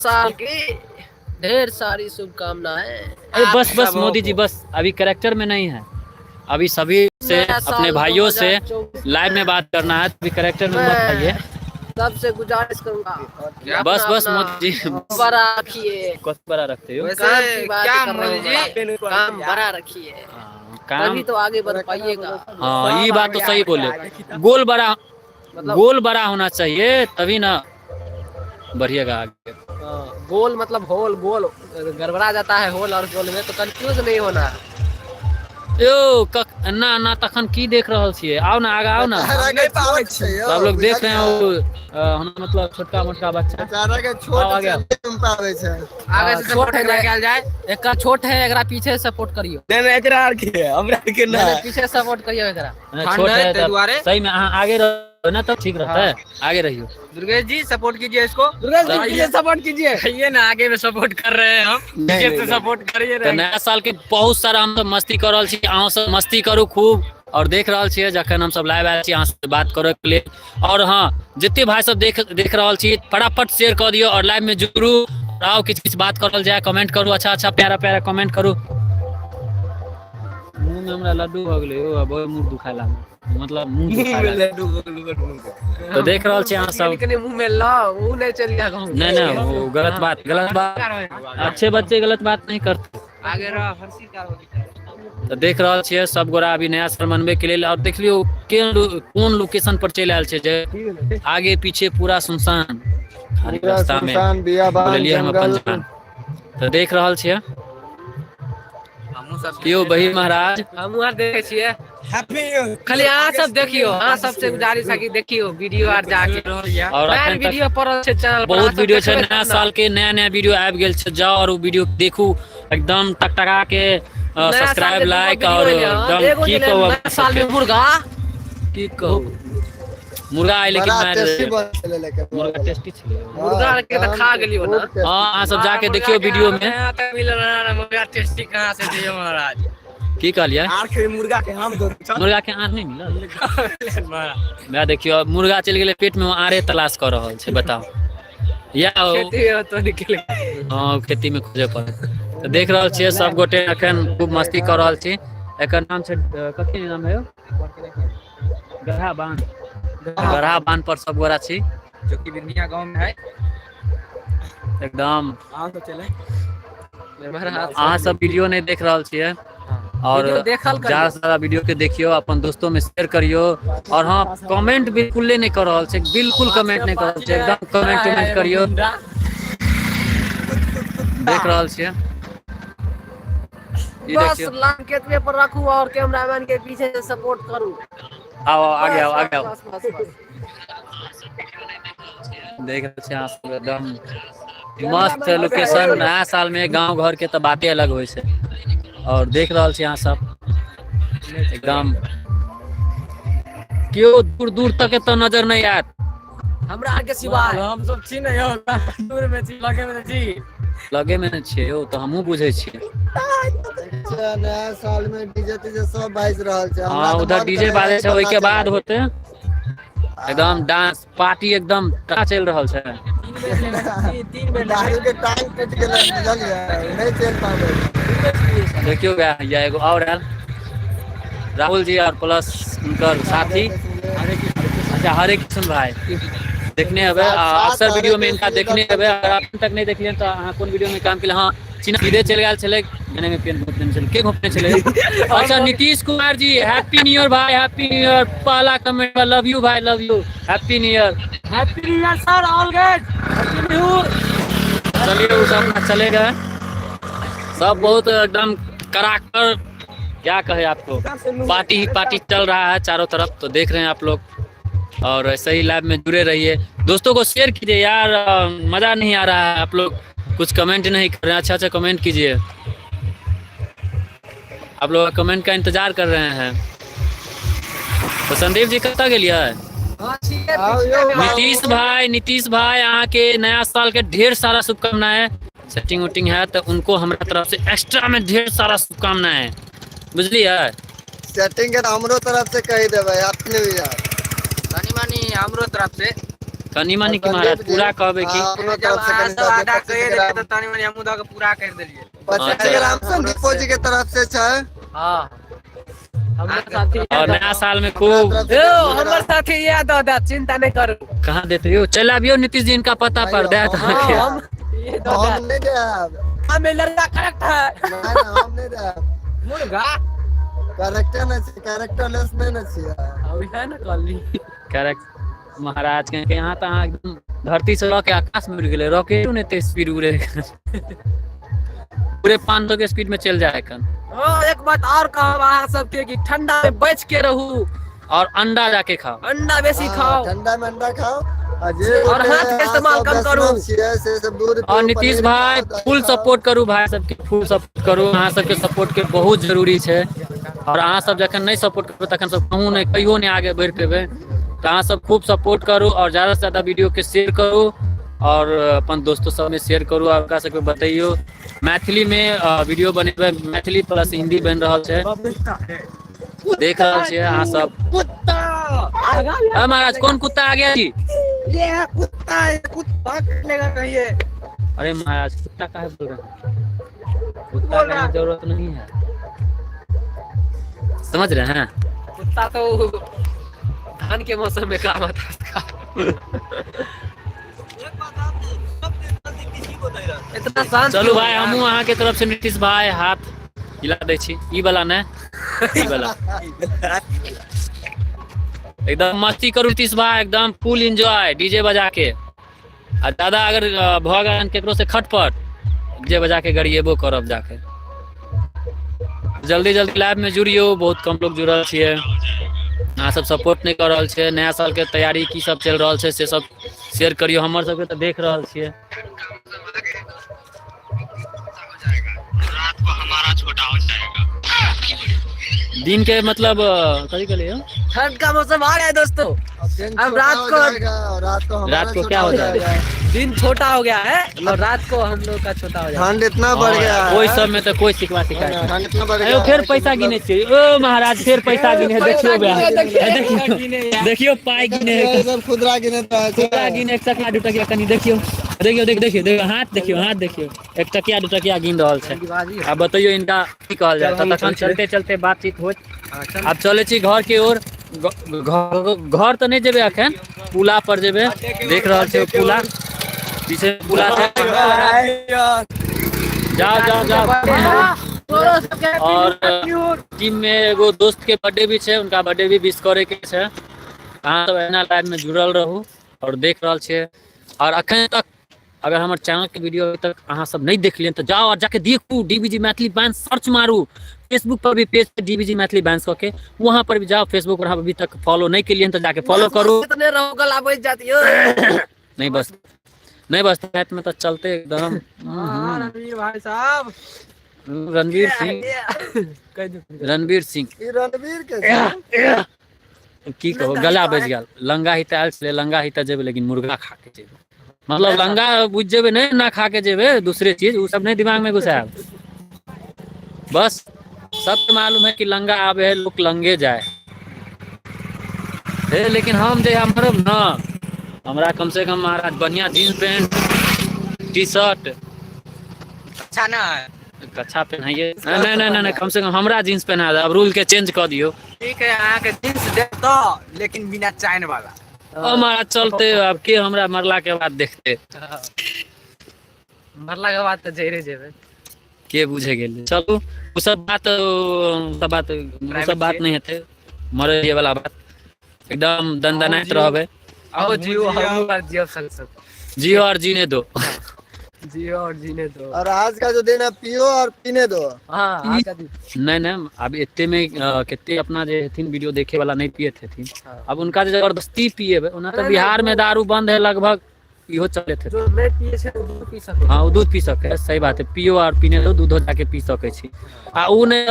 साल की ढेर सारी शुभकामनाएं। अरे आप बस बस सबों मोदी जी को। बस, अभी करेक्टर में नहीं है। अभी सभी से नया अपने साल भाइयों से 2024 लाइव में बात करना है, अभी करेक्टर में मत आइए। मैं सबसे गुजारिश करूंगा कि अपना बस बस अपना मोदी जी, बड़ा रखिए। कस बड़ा रखते हो। काम वैसे की बात क्या कर रहा मोदी हूँ जी, मैं। काम बड़ा रखिए, हाँ, काम तभी तो आगे बढ़ पाइएगा। हाँ, ये बात तो सही बोले। गोल बड़ा, मतलब गोल बड़ा होना चाहिए तभी ना बढ़िएगा आगे। हाँ, गोल मतलब होल, गोल गड़बड़ा जाता है होल और गोल में, तो कंफ्यूज नहीं होना। यो कक ना ना तखन की देख रहल छियै? आओ ना आगा, आओ ना। बेचारा के छोट छै यौ, सब लोग देख रहे हैं बुझलियै? वो हम मतलब छोटका मोटका बच्चा। बेचारा के आओ छोट आगे। छै, नहि पाबै छै। आगे से छोट सपोर्ट है केल जाए। एकरा छोट है, एकरा पीछे सपोर्ट करियो। नहीं नहीं, एकरा आर के, हमरा के ना। नहीं, नहीं, पीछे सपोर्ट करियो एकरा। नहीं, ठंड छोट है, है ताहि तब दुआरे। सही में अहाँ आगे रहो ना तब ठीक रहता है, आगे रहियो। दुर्गेश जी सपोर्ट कीजिए इसको। दुर्गेश जी पीछे सपोर्ट कीजिए। ये ना आगे में सपोर्ट कर रहे हैं हम, पीछे से सपोर्ट करिए तऽ रहे। नया साल के बहुत सारा हम सब मस्ती कर रहल छी, अहाँ सब मस्ती करू खूब। और देख रहल छियै जखन हम सब लाइव आयल छी अहाँ से बात करऽ के लेल। और हाँ, जते भाई सब देख देख रहल छी फटाफट शेयर कऽ दियौ और लाइव में जुड़ू। आओ किछु किछु बात करल जाय, कमेंट करू, अच्छा अच्छा प्यारा प्यारा कमेंट करू। मुंह में हमरा लड्डू भऽ गेलै यौ, आब मुंह दुखाय लागल, मतलब मुंह दुखाय लागल। तऽ देख रहल छी अहाँ सब। कनि मुंह में ल ऊ नहीं चल गया कहूं। नहीं नहीं, वो गलत बात, गलत बात, अच्छे बच्चे गलत बात नहीं करते। आगे रह हर्षी का तऽ देख रहल छियै सब गोरा अभी नया साल मनबे के लेल। और देख लियौ के कोन लोकेशन पर चलि आयल छै जे आगे पीछे पूरा सुनसान खाली पूरा रास्ता में सुनसान बियाबान बोललियै हम अपन जंगल। जान। तऽ देख रहल छियै हमहूँ सब यौ बही महाराज। हम आर देखे छियै। Happy new year. खाली अहाँ सब देखियो, अहाँ सबसे गुजारिश है कि देखियो वीडियो आर जाके। और नया अखन तक वीडियो पड़ल छै चैनल पर, बहुत अहाँ सब वीडियो छै देखबै नया तब ना। साल के, नया नया वीडियो आबि गेल छै। जाउ और उ वीडियो देखू एकदम टकटका के, नया साल के सब्सक्राइब दूगो लाइक वीडियो और एलै हन, एकदम एगो की जे कहू नया साल में मुर्गा की कहू मुर्गा आइ लेकिन बड़ा मारि टेस्टी देलकै। बनल छलै लेकिन। मुर्गा टेस्टी छलै। मुर्गा के तऽ खा गेलियो ना। खूब टेस्टी। हाँ, अहाँ सब जाके देखियो वीडियो में। मिल रहा है मुर्गा टेस्टी कहाँ से दियो महाराज? की कहलियै? आर के मुर्गा के हम दो। मुर्गा के आँख नहीं मिलल। मैं देखियो मुर्गा चलि गेलै पेट में, आरे तलाश कऽ रहल छै, बताउ या खेती में तो निकल गेल। हाँ, खेती में खोजे पड़त। तऽ देख रहल छियै सब गोटे अखन खूब मस्ती कऽ रहल छी। एकर नाम छै कथी नाम है यौ? गढ़ा बांध। गढ़ा बांध पर सब गोरा छी जो कि बिरनिया गांव में है। एकदम। अहाँ सब चले। अहाँ सब वीडियो नहीं देख रहल छियै और वीडियो देखल करियौ। ज्यादा से ज्यादा वीडियो के देखियौ, अपन दोस्तों में शेयर करियौ। और हाँ, कमेंट बिल्कुले नहीं कर रहल छै, बिल्कुल कमेंट नहीं कर रहल छै, एकदम कमेंट उमेंट करियौ। देख रहल छियै ई बस देखियौ। लाइन केतबे पर रखू और कैमरामैन के पीछे से सपोर्ट करू। आओ आओ, आगे आओ, आगे आओ। बस बस बस। देख रहल छियै अहाँ सब एकदम मस्त लोकेशन। नया साल में गांव घर के तऽ बाते अलग होइ छै। और देख रहल छी अहाँ सब एकदम केओ दूर दूर तक एतऽ नजर नहीं आयत हमरा आर के सिवाय। हम सब छी ने यौ, दूर में छी, लगे में छी। लगे में ने छियै यौ, तऽ हमहूँ बुझै छियै। अच्छा, नया साल में डीजे तीजे सब बाजि रहल छै। हमरा हाँ, तऽ उधर मन डीजे करैया बाजै छै, ओहिके नाचै बाद लागी। होते एकदम डांस पार्टी एकदम टका चलि रहल छै। तीन बेर दारू के टांग टूटि गेलै, बुझलियै? नहि चलि पाबै। देखियौ वएह या एगो और आयल राहुल जी और प्लस हुनकर साथी। अच्छा, हरे कृष्ण भाई देखने हेबै अक्सर वीडियो में, इनका देखने हेबै। अगर अखन तक नहीं देखलियन तऽ अहाँ कोन वीडियो में काम केलियै? हाँ, चिन्ह सीधे चलि गेल छलै गने में पेन घोपने छलै, के घोपने छलै? अच्छा, Nitish Kumar ji, happy new year भाई, हैप्पी न्यू ईयर। पहला कमेंट पर लव you भाई, love you, happy new year. Happy new year sir, all guys, happy new year. चलिए, वो सब अपना चले गए सब, बहुत एकदम कराकर क्या कहे आपको, पार्टी ही पार्टी चल रहा है चारों तरफ। तो देख रहे हैं आप लोग और ऐसे ही लाइव में जुड़े रहिए, दोस्तों को शेयर कीजिए यार। मजा नहीं आ रहा है, आप लोग कुछ कमेंट नहीं कर रहे हैं। अच्छा अच्छा कमेंट कीजिए, आप लोग कमेंट का इंतजार कर रहे हैं। तो संदीप जी कतऽ गेलियै? हाँ, छियै आउ पिछले यौ। में। नीतीश भाई, नीतीश भाई, अहाँ के नया साल के ढेर सारा शुभकामनाएं। सेटिंग उटिंग है तो उनको हमारा तरफ से एक्स्ट्रा में ढेर सारा शुभकामनाएं, बुझलियै? सेटिंग के तऽ हमरो तरफ से कहि देबै, हैप्पी न्यू ईयर। तनी मनी हमरो तरफ से। कनि मनि की महाराज पूरा कहबै की। अपनो जब तरफ से अहाँ कनि सब दऽ आधा दियौ, कहि 25 देलियै ग्राम। तऽ तनी मनी हमहूँ दऽ कऽ पूरा करि देलियै। 25 अच्छा। ग्राम संदीपो जी के तरफ से छै। हाँ, हमर साथी और नया साल में खूब हमरा तरफ से यौ 25 हमर ग्राम। साथी इएह दऽ देत, चिंता नहि करू। कहाँ देते यौ, चलि आबियौ नीतीश जी इनका पता पर देत हाँ, अहाँके। हम ये दऽ हम देत। नहि देब। हमें लड़का करेक्ट है। नहि नहि, हम नहि देब। मुर्गा कैरेक्टर नहि छै, कैरेक्टर लेस नहि ने छियै। अब इएह ने कहली। करेक्ट महाराज के यहाँ तऽ अहाँ एकदम धरती से लऽ के आकाश में उड़ गेलै, रॉकेटो ने एते स्पीड उड़े, पूरे 500 के स्पीड में चलि जाए एखन। हाँ, एक बात और कहब अहाँ सबके कि ठंडा में बच के रहू और अंडा जाके खाओ। अंडा बेसी हाँ, खाओ। ठंडा में अंडा खाओ आ जे और गोटे हाथ के अहाँ इस्तेमाल सब कम करू। वैष्णव छियै से सब दूध और पियू, नीतीश पनीर भाई खाओ, दही फुल खाओ। सपोर्ट करू, भाई सबके फुल सपोर्ट करू, अहाँ सबके सपोर्ट के बहुत जरूरी छै। और अहाँ सब जखन नहि सपोर्ट करबै तखन सब कहूँ नहि कहियो नहि आगे बढ़ि पेबै। तऽ अहाँ सब खूब सपोर्ट करू और ज्यादा से ज्यादा वीडियो के शेयर करू और अपन दोस्तो सबमे शेयर करू और ओकरा सबके बतैयौ मैथिली में वीडियो बनेबै, मैथिली प्लस हिंदी बनि रहल छै, देख रहल छियै अहाँ सब। कुत्ता अरे महाराज कौन कुत्ता आ गया जी? ये है कुत्ता, ये कुत्ता लेगा नहीं है। अरे महाराज कुत्ता काहे बोल रहे हैं? कुत्ता बोल रहा का जरूरत नहीं है, समझ रहे हैं? कुत्ता तो धान के मौसम में काम आता है उसका। इतना शांत चलू क्यों भाई, हो यार? हमहूँ अहाँ के तरफ से नीतीश भाई हाथ हिला दै छी, ई वाला ने ई वाला। एकदम मस्ती करू नीतीश भाई, एकदम फुल एंजॉय डीजे बजा के। आ दादा अगर भऽ गेल केकरो से खटपट, डीजे बजा के गरिएबो करब जाके। जल्दी जल्दी लाइव में जुड़ियौ, बहुत कम लोग जुड़ल छियै, अहाँ सब सपोर्ट नहि कऽ रहल छियै। नया साल के तैयारी की सब चलि रहल छै से सब शेयर करियौ, हमर सबके तऽ देख रहल छियै। दिन के मतलब कथी कहलियै? ठंड का मौसम आ गया है दोस्तों, अब दिन अब छोटा रात हो को- जाएगा और रात को हमारा रात को छोटा क्या हो जाएगा? दिन छोटा हो गया है और रात को हम लोग का छोटा हो जाएगा। ठंड इतना बढ़ गया है। ओहि सब में तऽ कोई सिखवा सिखाय हाँ, ठंड इतना बढ़ अयो गया है फेर कि पैसा मतलब गिने छियै। ओ महाराज फेर पैसा गिने, देखियौ बे, देखियौ देखियौ पाइ गिने, ये सब खुदरा गिने तो है। खुदरा गिने, एक टकिया दू टकिया कनि देखियौ देखियौ देखियौ देखियौ देखियौ हाथ देखियौ हाथ देखियौ, एक टकिया दू टकिया गिन रहल छै। आब बतैयौ इनका की कहल जाय। तऽ तखन चलते चलते बातचीत होत। आब चलै छी घर के ओर, घर तऽ नहि जेबै एखन, पुला पर जेबै, देख रहल छियै पुला, पीछे पुला छै, जाओ जाओ जाओ। और टीम में एगो दोस्त के बर्थडे भी छै, उनका बर्थडे भी विश करे के छै। अहाँ सब एना लाइव में जुड़ल रहू और देख रहल छियै। और अखन तक अगर हमर चैनल के वीडियो अभी तक अहाँ सब नहीं देखलियन तऽ जाओ और जाके देखू, डीबीजी मैथिली बैंड सर्च मारू, फेसबुक पर भी पेज पे डीबीजी मैथिली बैंड कऽ के वहाँ पर भी जाओ, फेसबुक पर अभी तक फॉलो नहीं केलियन तऽ जाके फॉलो करू। इतने रहो गला बच जाती हो। नहीं बस नहीं बस रात में तो चलते एकदम। हाँ, रणवीर भाई साहब, रणवीर सिंह, रणवीर सिंह ई रणवीर के छै। की कहू गला बचि गेल। लंगा ही तऽ आयल छलै, लंगा ही तऽ जेबै लेकिन मुर्गा खा के जेबै, मतलब लंगा बुझि जेबै नहि ना खा के जेबै, दूसरे चीज ओ सब नहि दिमाग में घुसायब। बस सबके मालूम है कि लंगा आबे है लोग लंगे जाए हे, लेकिन हम जे मरब न, हमरा कम से कम महाराज बढ़िया जींस पैंट टी शर्ट अच्छा ना है। कच्छा पहनाइए, नहीं नहीं नहीं नहीं, कम से कम हमरा जींस पहना दे, अब रूल के चेंज कऽ दियौ। ठीक है, अहाँ के जींस दे दो लेकिन बिना चैन वाला। ओ महाराज चलते अब के हमरा मरला के बाद देखते, मरला के बाद तऽ जइरे जेबै। के बुझे गेलै। चलू ओ सब बात ओ सब बात ओ सब बात नहीं हेतै, मरे वाला बात, एकदम दनदनाइत रहबै। आओ जियो, हम और जियो संग संग, जियो और जीने दो, जियो और जीने दो। और आज का जो दिन है पियो और पीने दो। हाँ आज का दिन। नहीं नहीं, अब एते में कते अपना जे हेथिन वीडियो देखे वाला नहीं पियत हेथिन, हाँ। अब उनका जे जबरदस्ती पिएबै, ओना तऽ नहीं, बिहार में नहीं, दारू बंद है लगभग, इहो चलैत हेतै। जो नहीं पिए छै ओ दूध पी सकै। हाँ, ओ दूध पी सकै है, सही बात है, पियो और पीने दो, दूधो जाके पी सकै छी। आ उ ने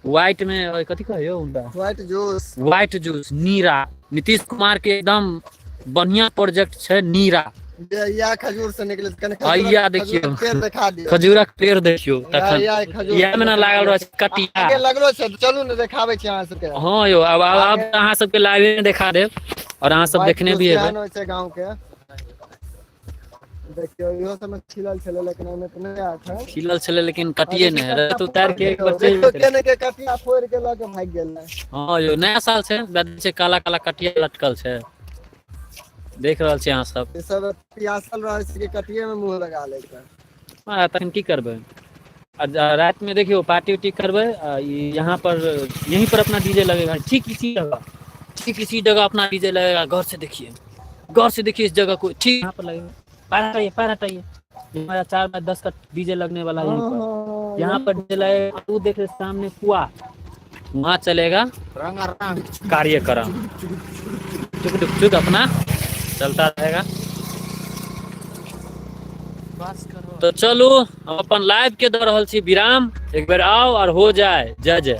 व्हाइट में कथी कहैयो हुनका, व्हाइट जूस, व्हाइट जूस नीरा, नीतीश कुमार के एकदम बढ़िया प्रोजेक्ट छै नीरा। या खजूर से निकले कने आइया देखियौ। पेड़ देखा दियौ, खजूरक पेड़ देखियौ तखन या खजूर इएह में ना लागल रहै छै कटिया। आगे लगलो छै, चलू ने देखाबै छी अहाँ सबके। हाँ यौ, अब अब अब अहाँ सबके लाइवे में देखा देब। और अहाँ सब देखने भी हेबै। होइ छै गाँव के। देखियौ, इहो सबमे खिलल छलै, लेकिन ओहिमे तऽ नहि आयल छै। खिलल छलै लेकिन कटिये नहि रहै तऽ उतारि के एक बेर चलि देखियौ गेलै। के ने के कटिया फोड़ि के लऽ के भागि गेलै। हँ यौ, नया साल छै, वएह छै, काला काला कटिया लटकल छै, देख रहल छी अहाँ सब। ई सब पियासल रहै छै कि कटिये मे मुँह लगा लै छै। हँ, तखन की करबै? आ राति में देखियौ, पार्टी उर्टी करबै आ ई यहाँ पर, यहीं पर अपना डीजे लगेगा। ठीक इसी जगह, ठीक इसी जगह अपना डीजे लगेगा। गौर से देखिए, गौर से देखिए इस जगह को, ठीक यहाँ पर लगेगा। पैर हटाइए, पैर हटाइए। ये हमारा 4 बाय 10 का डीजे लगने वाला है यहीं पर। यहाँ पर डीजे लगेगा। वो देख रहे सामने कुआ, वहाँ चलेगा कार्यक्रम। चुक चुक चुक अपना चलता रहेगा। तो चलू, हम अपन लाइव के दऽ रहल छी विराम। एक बेर आउ और हो जाए जय जय।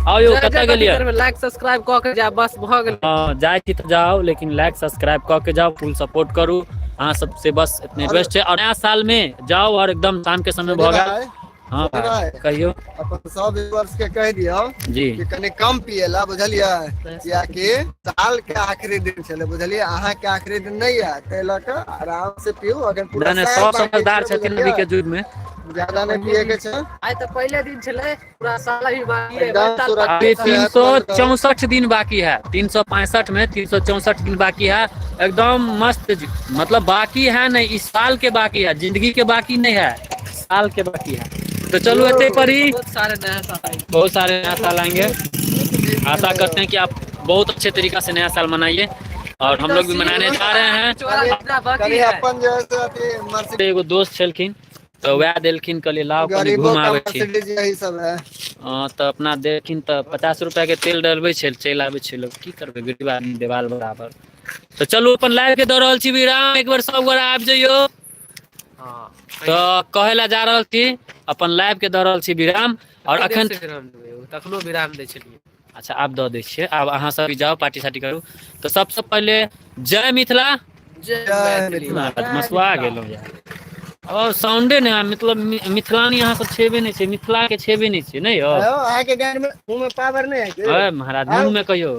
आउ यौ, कतऽ गेलियै? लाइक सब्सक्राइब कऽ के जा, बस भऽ गेल। हँ, जाइ छी तऽ जाउ, लेकिन लाइक सब्सक्राइब कऽ के जाउ, फुल सपोर्ट करू। अहाँ सबसे बस इतने बेस्ट छै। और नया साल में जाउ और एकदम शाम के समय भऽ गेल। भाई, हँ भाई, कहियौ। अपन सब व्यूअर्स के कहि दियौ कि कनि कम पियला, बुझलियै? कियाकि साल के आखिरी दिन छलै, बुझलियै? अहाँ के आखिरी दिन नहि है, ताहि लऽ कऽ आराम से पीऊ। अखन पूरा नहि नहि साल सब बाकी समझदार छै, छथिन अभी के बुझलियै? युग में। ज्यादा नहि पियए के छै। आइ तऽ पहिले दिन छलै, पूरा साल अभी बाकी है। एकदम साल सुरक्षित। अभी 364 दिन बाकी है। 365 में 364 दिन बाकी है। एकदम मस्त मतलब बाकी है नहीं, इस साल के बाकी है, जिंदगी के बाकी नहीं है, साल के बाकी है। तो चलो, एते पर ही। बहुत सारे नया साल आएंगे। बहुत सारे नया साल आएंगे। आशा करते हैं कि आप बहुत अच्छे तरीका से नया साल मनाइए और हम लोग भी मनाने जा रहे हैं। चोरा बाकी कनि है। अपन जे है से अथी मर्सिडीज। एगो दोस्त छलखिन तऽ वएह देलखिन, कहलियै लाउ कनि गरीबों घुम का आबै छी। मर्सिडीज यही सब है। हँ, तऽ अपना देलखिन तऽ 50 रुपआ के तेल डलबै छै, चलि आबै छै लोक। की करबै, गरीब आदमी, देवाल बराबर। तऽ चलू, अपन लाइव के दऽ रहल छी विराम। एक बेर सब गोरा आबि जइयौ। तऽ कहै लए जा रहल छी, अपन लाइव के दऽ रहल छी विराम और अखन से विराम देबै, तखनो विराम दै छलियै। अच्छा, आब दऽ दै छियै। आब अहाँ सब भी जाउ, पार्टी सार्टी करू। तऽ सबसँ पहिले जय मिथिला। जय जय मैथिली। मिथिला। महाराज, मसुआ गेलहुँ यार। और साउंडे नहि, मतलब मिथिलानी अहाँ सब छेबे नहि छै, मिथिला के छेबे नहि छै, नहि यौ? अहाँके गाड़ी में मुँह में पावर नहि है की? अरे महाराज, मुँह में कहियौ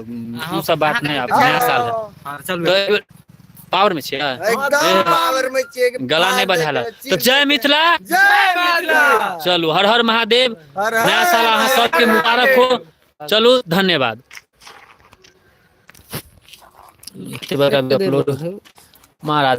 ओ सब बात नहि। आब नया साल है। हाँ, चल। तऽ एक बेर पावर में छियै। एकदम पावर में छियै कि गला नहि पार बझायल। देके तऽ जय मिथिला। जय मिथिला। चलू, हर हर महादेव। हर हर नया साल अहाँ सबके मुबारक हो। चलू, धन्यवाद। एते बड़का अपलोड महाराज।